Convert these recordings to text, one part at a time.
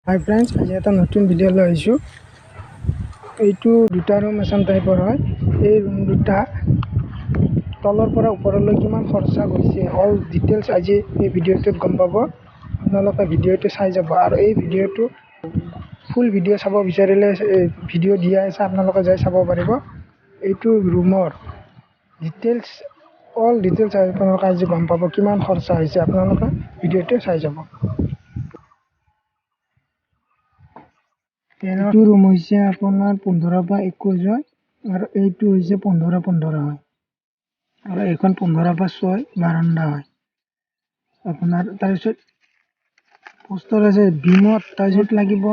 হাই friends, আজি এটা নতুন ভিডিঅ' লৈ আহিছোঁ। এইটো দুটা ৰুম আছাম টাইপৰ হয়। এই ৰুম দুটা তলৰ পৰা ওপৰলৈ কিমান খৰচা গৈছে, অল ডিটেইলছ আজি এই ভিডিঅ'টোত গম পাব। আপোনালোকে ভিডিঅ'টো চাই যাব আৰু এই ভিডিঅ'টো ফুল ভিডিঅ' চাব বিচাৰিলে ভিডিঅ' দিয়া আছে, আপোনালোকে যাই চাব পাৰিব। এইটো ৰুমৰ ডিটেইলছ, অল ডিটেইলছ আপোনালোকে আজি গম পাব কিমান খৰচা হৈছে। আপোনালোকে ভিডিঅ'টো চাই যাব। এইটো ৰুম হৈছে আপোনাৰ 15 বা 21 হয় আৰু এইটো হৈছে 15 15 হয় আৰু এইখন 15 বা 6 বাৰাণ্ডা হয় আপোনাৰ। তাৰপিছত পোষ্টৰ আছে বিমত, তাৰপিছত লাগিব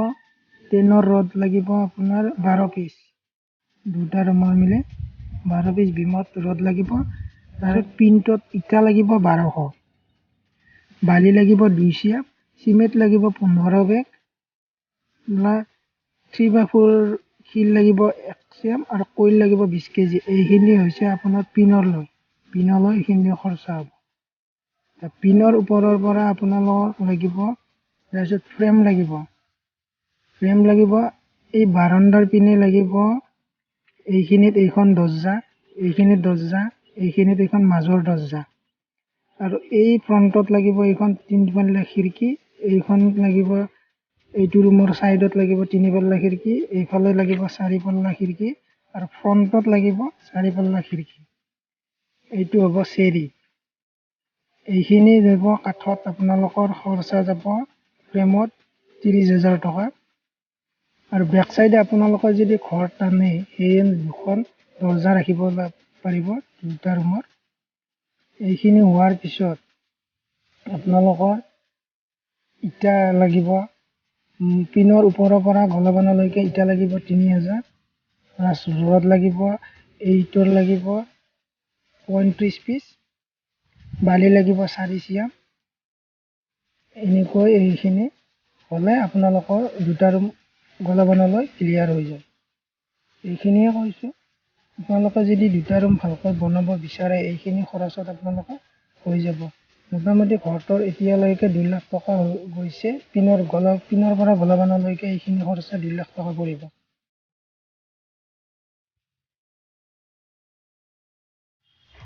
10ৰ ৰড লাগিব আপোনাৰ 12 পিচ। দুটা ৰুমৰ মিলে 12 পিচ বিমত ৰড লাগিব। তাৰপিছত প্লিন্থত ইটা লাগিব 1200, বালি লাগিব 2 চিয়াম, চিমেণ্ট লাগিব 15 বেগ, 3 বাই 4 শিল লাগিব 1 চিয়াম আৰু কইল লাগিব 20 কেজি। এইখিনি হৈছে আপোনাৰ পিনলৈ পিনলৈ এইখিনি খৰচা হ'ব। পিনৰ ওপৰৰ পৰা আপোনালোকক লাগিব, তাৰপিছত ফ্ৰেম লাগিব, ফ্ৰেম লাগিব। এই বাৰাণ্ডাৰ পিনে লাগিব এইখিনিত এইখন দৰ্জা, এইখিনিত দৰ্জা, এইখিনিত এইখন মাজৰ দৰ্জা আৰু এই ফ্ৰণ্টত লাগিব এইখন তিনিপাল্লা খিৰিকী। এইখন লাগিব, এইটো ৰুমৰ ছাইডত লাগিব তিনি পাল্লা খিৰিকী, এইফালে লাগিব চাৰি পাল্লা খিৰিকী আৰু ফ্ৰণ্টত লাগিব চাৰি পাল্লা খিৰিকী। এইটো হ'ব চেৰি। এইখিনি যাব কাঠত আপোনালোকৰ খৰচা যাব ফ্ৰেমত 30,000 টকা। আৰু বেক চাইডে আপোনালোকৰ যদি ঘৰ টানে, সেই দুখন দৰ্জা ৰাখিব পাৰিব দুটা ৰুমৰ। এইখিনি হোৱাৰ পিছত আপোনালোকৰ ইটা লাগিব, পিনৰ ওপৰৰ পৰা গলবনলৈকে ইটা লাগিব 3000, প্লাছ ৰড লাগিব এইটোৰ লাগিব 35 পিচ, বালি লাগিব 4 চিয়াম। এনেকৈ এইখিনি হ'লে আপোনালোকৰ দুটা ৰুম গলবনলৈ ক্লিয়াৰ হৈ যায়। এইখিনিয়ে কৈছোঁ, আপোনালোকে যদি দুটা ৰুম ভালকৈ বনাব বিচাৰে, এইখিনি খৰচত আপোনালোকৰ হৈ যাব। মোটামুটি ঘৰটোৰ এতিয়ালৈকে 2 লাখ টকা হৈ গৈছে। পিনৰ পৰা গলবনলৈকে এইখিনি খৰচা 2 লাখ টকা পৰিব।